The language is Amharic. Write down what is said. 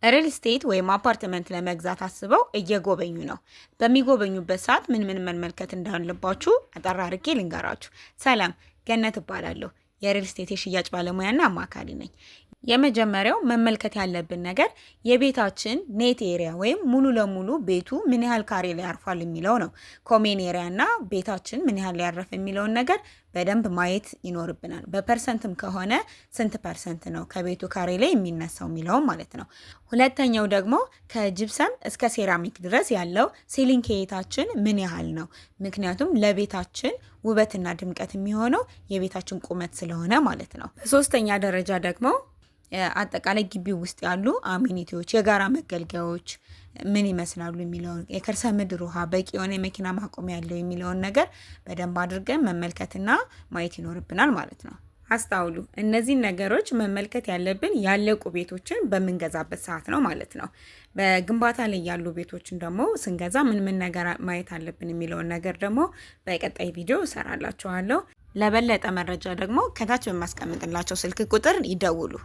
ሪል ስቴት ወይም አፓርትመንት ለመግዛት አስበው እየጎበኙ ነው። በሚጎበኙበት ሰዓት ምን ምን መመልከት እንዳለባችሁ አጠር አድርጌ ልንገራችሁ። ሰላም፣ ገነት እባላለሁ። የሪል ስቴት የሽያጭ ባለሙያና አማካሪ ነኝ። የመጀመሪያው መመልከት ያለብን ነገር የቤታችን net area ወይም ሙሉ ለሙሉ ቤቱ ምን ያህል ካሬ ላይ ያርፋል የሚለው ነው። Common area እና ቤታችን ምን ያህል ያረፈ የሚለውን ነገር በደንብ ማየት ይኖርብናል። በ percent ም ከሆነ ስንት percent ነው ከቤቱ ካሬ ላይ የሚነሳው የሚለውም ማለት ነው። ሁለተኛው ደግሞ ከጅብሰም እስከ ሴራሚክ ድረስ ያለው ceiling height ኣችን ምን ያህል ነው? ምክንያቱም ለቤታችን ውበትና ድምቀት የሚሆነው የቤታችን ቁመት ስለሆነ ማለት ነው። በሶስተኛ ደረጃ ደግሞ አጠቃላይ ግቢ ውስጥ ያሉ amenity ዎች፣ የጋራ መገልገያዎች ምን ይመስላሉ የሚለውን፣ የከርሰ ምድር ውሃ፣ በቂ የሆነ የመኪና ማቆሚያ ያለው የሚለውን ነገር በደንብ አድርገን መመልከትና ማየት ይኖርብናል ማለት ነው። አስታውሉ፣ እነዚህን ነገሮች መመልከት ያለብን ያለቁ ቤቶችን በምንገዛበት ሰዓት ነው ማለት ነው። በግንባታ ላይ ያሉ ቤቶችን ደግሞ ስንገዛ ምን ምን ነገር ማየት አለብን የሚለውን ነገር ደግሞ በቀጣይ ቪዲዮ እሰራላችኋለሁ። ለበለጠ መረጃ ደግሞ ከታች በማስቀምጥላቸው ስልክ ቁጥር ይደውሉ።